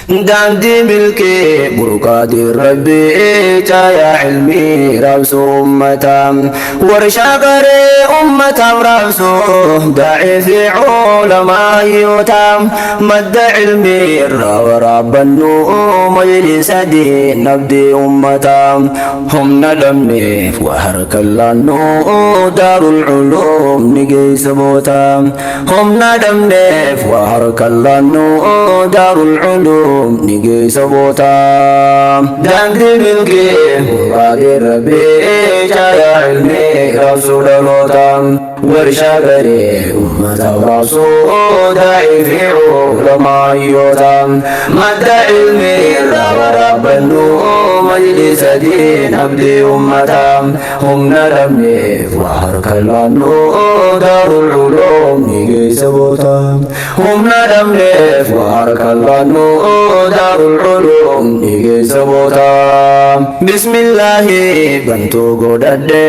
Daandii milkii burqaa Rabbii caayaa ilmii raabsuu ummataa warshaa garee ummataaf raabsuu daa'ii fi culamaa hayyootaa madda ilmii irraa waraabbannu majlisa diin abdii ummataa humna dhabneef waa harka laannu daarul culuum ni geessa bootaa humna dhabneef waa harka laannu daarul culuum ni geessa bootaa daandii milkii burqaa Rabbii caayaa ilmii raabsuu dhalootaa warshaa garee ummataaf raabsuu daa'ii fi culamaa hayyootaa madda ilmii irraa waraabbannu majlisa diin abdii ummataa humna dhabneef waa harka laannu daarul culuum ni geessa bootaa humna dhabneef waa harka laannu daarul culuum ni geessa bootaa bismillaahi bantuu godhadhe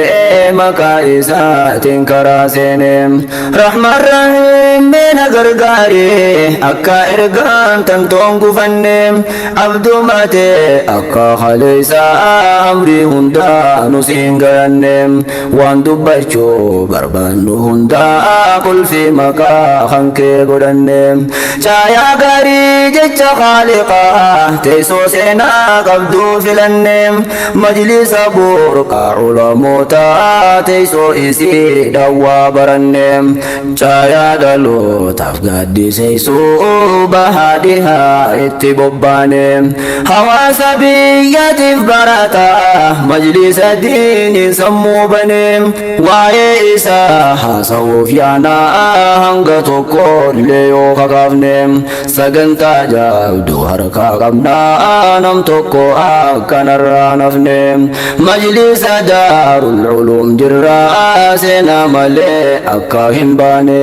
maqaa isaatiin karaa seene rahmaan rahiim na gargaare akka ergaan tantoon gufanne abdumate akka kaleessa amrii hundaa nu siin gayanne waan dubbachuu barbaannu hundaa qulfii maqaa kan kee godhanne caayaa gaarii jecha khaaliqaa teessoo seenaa qabduu filanne majlisa burqaa ulamootaa teessoo isii dhawwaa baranne caayaa dhalootaaf gaaddiseessuu bahaa dhihaa itti bobbaane hawaasa biyyaatiif barata majlisa diiniin sammuu bane waa'ee isaa haasa'uuf yaanaa hanga tokko illee yoo kakaafne sagantaa jaabduu harkaa qabnaa nam tokko akkanarraa nafne majlisa daarul culuum jirraa seenaa malee akka hin baane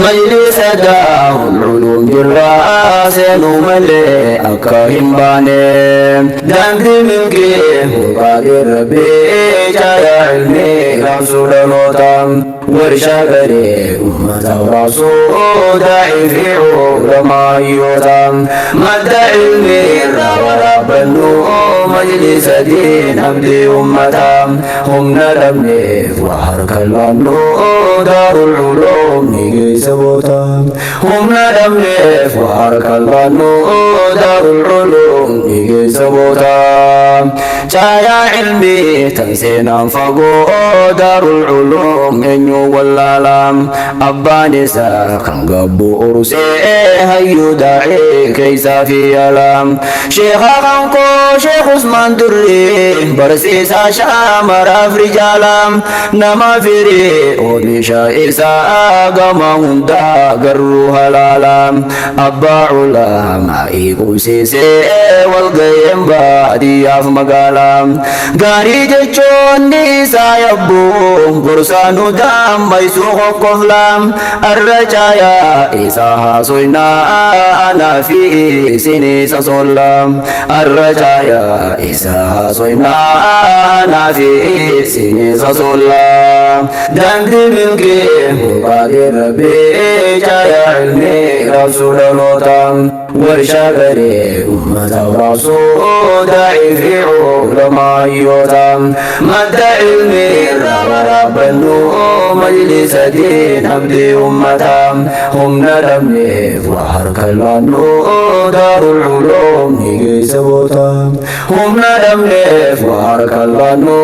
majlisa daarul culuum jirraa seenuu malee akka hin baane daandii milkii burqaa Rabbii caayaa ilmii raabsuu dhalootaa warshaa garee ummataaf raabsuu daa'ii fi culamaa hayyootaa madda ilmii irraa waraabbannu majlisa diin abdii ummataa humna dhabneef waa harka laannu daarul culuum ni geessa bootaa humna dhabneef waa harka laannu daarul culuum ni geessa bootaa caayaa ilmii tan seenaan fagoo daarul culuum eenyu wallaalaa abbaan isaa kan gabbu ursee hayyuu daa'ii keessaa fi alaa sheekha kankoo sheekh Usmaan Durrii barsiisaa shaamaraaf rijaalaa nama firii oomisha isaa gama hundaa garuu halaalaa abbaa culamaa'ii qubsiisee walga'een baadiyyaaf magaalaa gaarii jechoonni isaa yabbuu gorsaanu dammaysuu kokkoflaa arra caayaa isaa haasoynaa anaa fi isinii sasollaa arra caayaa isaa haasoynaa anaa fi isinii sasollaa daandii milkii burqaa Rabbii caayaa ilmii raabsuu dhalootaa warshaa garee ummataaf raabsuu daa'ii fi culamaa hayyootaa madda ilmii irraa waraabbannu majlisa diin abdii ummataa humna dhabneef waa harka laannu daarul culuum ni geessa bootaa humna dhabneef waa harka laannu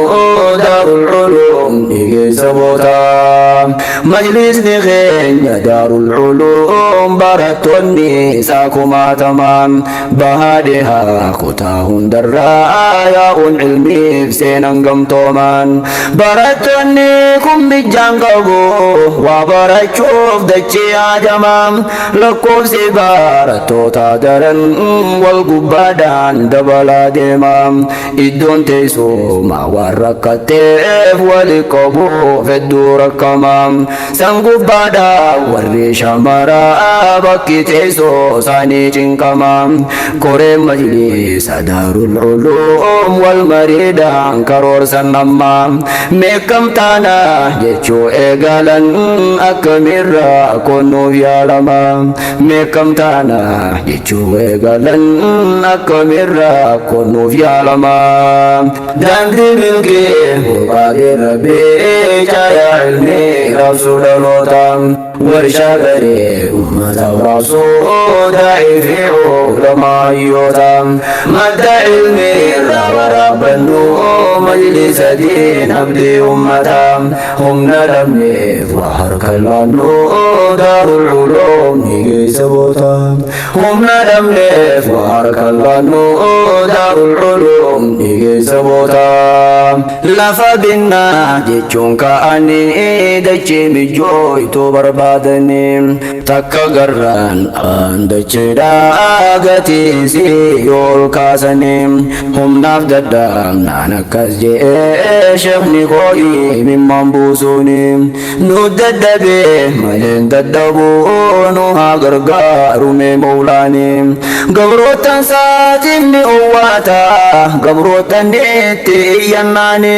daarul culuum ni geessa bootaa majlisni keenya daarul culuum barattoonni isaa kumaatamaan bahaa dhihaa kutaa hundarraa yaa'uun ilmiif seenan gamtoomaan barattoonni kun bijjaan qabu waa barachuuf dachee hajamaa lakkoofsi barattoota daran wal gubbaadhaan dabalaa deema. Iddoon teessuma waan rakkatteef wali qabuuf hedduu rakkama. San gubbaadha warri shamaraa bakki teessoo isaanii cinqama. Koreen majlisa Daarul Uluum wal mariidhaan karoorsan amma. Meeqam taana jechuu eegalan, akkamirraa konnuuf yaalama. Meeqam taana jechuu eegalan, akkamirraa konnuuf yaalama. Daandii milkii burqaadee Rabbii caayaa ilmii raabsuu dhaloota. Warshaa garee uummata raabsuu daa'ii fi ulamaa. Madda ilmii irraa waraabbannu majlisa diin abdii ummata. Humna dhabneef waa harka laannu, Daarul Uluum ni geessa boota. Humna dhabneef waa harka laannu, Daarul Uluum ni geessa boota. Lafa binnaa jechuun ka'anii dachee mijooytuu barbaadanii, takka garraan aan dacheedhaa gatiisii ol kaasanii, humnaaf dadhaabnaan akkas je'ee sheekni koo'ii mimmaan buusuuni. Nu dadhabee maleen dadhabuu, nu haa gargaaru mee mawlaani. Gabrootan saatiin ni owwaata, gabrootan itti iyyannaani.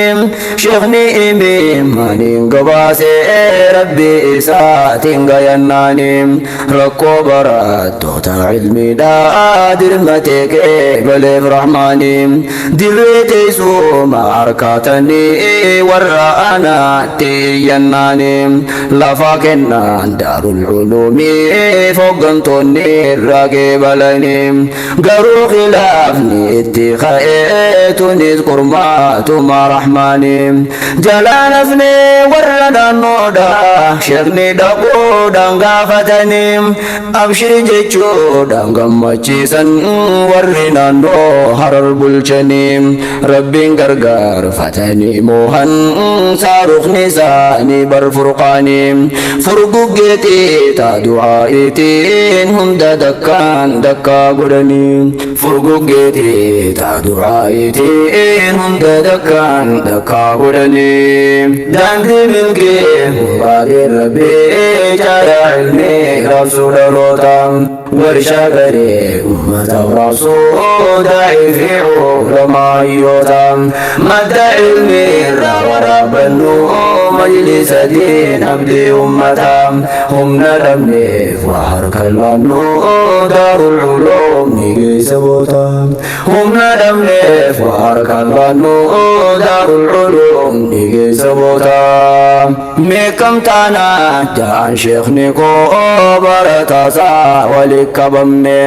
Sheekni imimmaaniin gabaasee Rabbi isaatiin gayannaani. Rakkoo barattoota ilmiidhaa dirmatee qeebaleef rahmaani. Dirree teessuma harkaatanii warra aanaatti iyyannaani. Lafa kennaan Daarul Uluumii foggantoonni irraa qeebalanii. Garuu khilaafni itti ka'ee, tunis qormaatuma rahmaani. Jalaa nafne warra naannoodha, sheekni dhaquudhaan gaafatanii, abshir jechuudhaan gammachiisan warri naannoo Harar bulchanii. Rabbiin gargaarfatanii moohan saarukni isaanii bar furqaanii. Furguggeetii taa du'aa'iitiin hunda dakkaan dakkaa godhanii. Furguggeetii taa du'aa'iitiin hunda dakkaan dakkaa godhanii. Daandii milkii burqaadee Rabbii caayaa ilmii raabsuu dhaloota. Warshaa garee uummata raabsuu daa'ii fi ulamaa. Madda ilmii irraa waraabbannu majlisa diin abdii ummata. Humna dhabneef waa harka laannu, Daarul Uluum ni geessa boota. Humna dhabneef waa harka laannu, Daarul Uluum ni geessa boota. Meeqam taana ja'an sheekni koo barataasaa walit qabamne.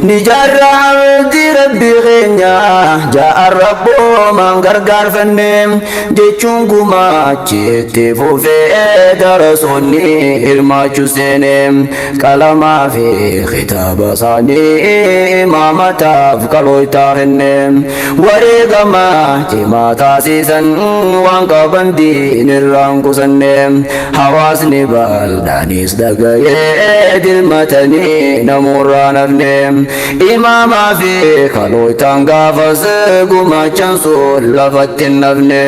Ni jaarra abdii Rabbi keenya ja'an rabboomaan gargaarfanne jechuun gumaachi itti fufee darasoonni hirmaachuu seene. Qalamaa fi kitaaba isaanii imaamataaf kalooytaa kenne. Wareegama cimaa taasisan, waan qaban diin irraan qusanne. Hawaasni bal'aanis dhagayee dirmatanii namoorraa nafne. Imaamaa fi kalooytaan gaafas gumaachan sun lafatti hin nafne.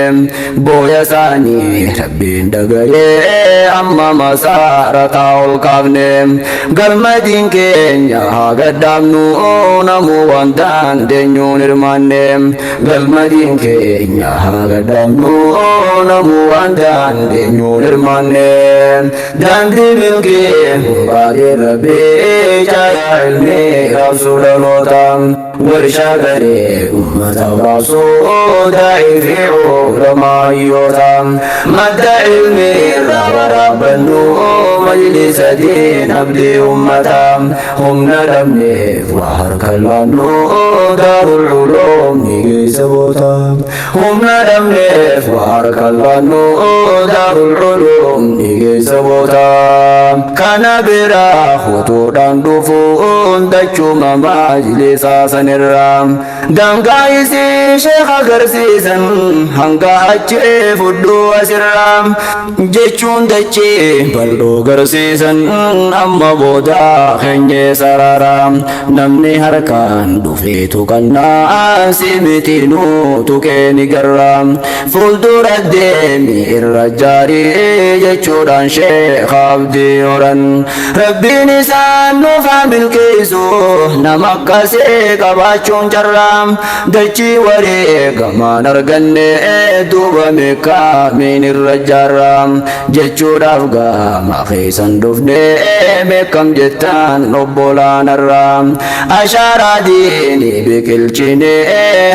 Booya isaanii Rabbiin dhagayee amma masaarataa ol kaafne. Galma diin keenya haa gaddaamnu, namuu waan dandeenyuun hirmaanne. Galma diin keenya haa gaddaamnu, namuu waan dandeenyuun hirmaanne. Daandii milkii burqaadee Rabbii caayaa ilmii raabsuu dhaloota. Warshaa garee uummata raabsuu daa'ii fi ulamaa. Madda ilmii irraa waraabbannu majlisa diin abdii ummata. Humna dhabneef waa harka laannu, Daarul Uluum ni geessa boota. Humna dhabneef waa harka laannu, Daarul Uluum ni geessa boota. Kana bira hutuudhaan dhufuun dachuma majlisaa sanirraa. Daangaa Hoggaa isii sheekha garsiisan hanga achii fudhuu asirraa jechuun dachee bal'oo garsiisan amma booda keenyee sarara namni harkaan dhufeetu kannaa si mitiinuu tuqee ni garra fuuldura deemi irra jaarii jechuudhaan sheekha abdii horan rabbiin isaan nuuf haa milkeessu nama akkasii qabaachuun carraa dachii wareegamaan arganne duuba meeqaamiin irra jaarra jechuudhaaf gaama keessan dhufne meeqam jettan obbolaanarra ashaaraa diinii biqilchine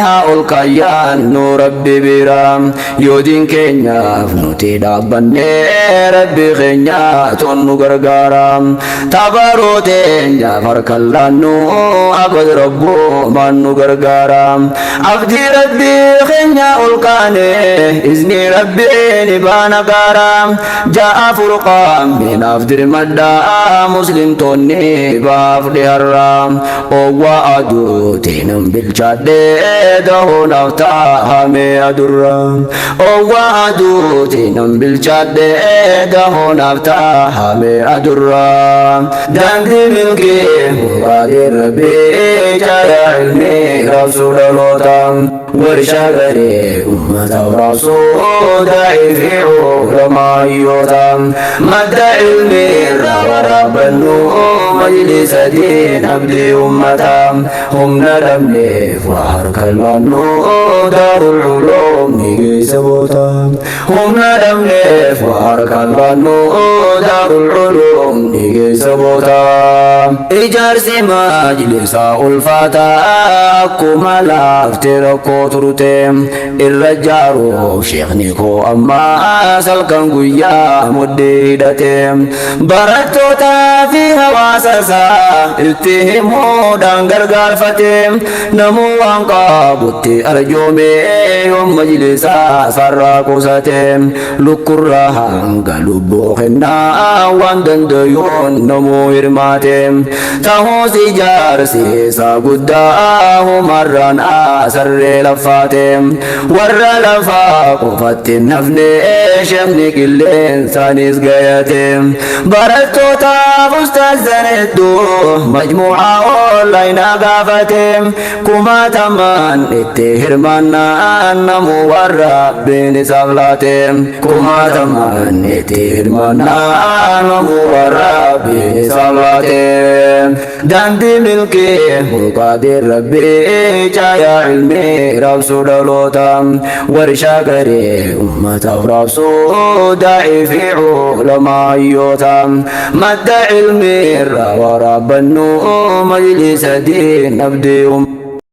haa ol kaayyaan nu rabbi bira yoo diin keenyaaf nuti dhaabbanne rabbi keenya tun nu gargaara tabaroo teenyaaf harka laannu abad rabbumaan nu gargaara abdii rabbii keenya ol kaane izni rabbii ni baana gaara ja'a furqaan minaaf dirmadhaa muslimtoonni baaf dhiharra owwa aduutiin bilchaadhe dahoo naaf taahame adurra owwa aduutiin bilchaadhe dahoo naaf taahame adurra daandii milkii muraadii rabbii caayaa ilmii raabsuu dhaloota warshaa garee uummata raabsuu daa'ii fi ulamaa madda ilmii irraa waraabbannu majlisa diin abdii ummata humna dhabneef waa harka laannu daarul uluum ni geessa boota humna dhabneef waa harka laannu daarul uluum ni geessa boota ijaarsi majlisaa ulfaataa akkuma laaftee rakkoo turte irra jaaruuf sheekni koo ammaa salkan guyyaa muddee hidhate barattootaa fi hawaasa isaa itti himuudhaan gargaarfate namuu waan qabutti arjoome yoom majlisaa sarraa qusate lukkurraa hanga lubbuu kennaa waan dandayuun namuu hirmaate ta'uus ijaarsi isaa guddaa humarraan asarree laffaate warra lafaa qofatti nafne sheekni qilleensaanis gayate barattootaaf ustaazan hedduu majmuucaa onlaayinaa gaafate kumaatamaan itti hirmaannaan namuu waan rabbiin isaaf laate kumaatamaan itti hirmaannaan namuu waan rabbiin isaaf laate daandii milkii murqaadii rabbii caayaa ilmii raabsuu dhaloota warshaa garee uummataaf raabsuu daa'ii fi ulamaa hayyoota madda ilmii irraa waraabbannu majlisa diin abdii.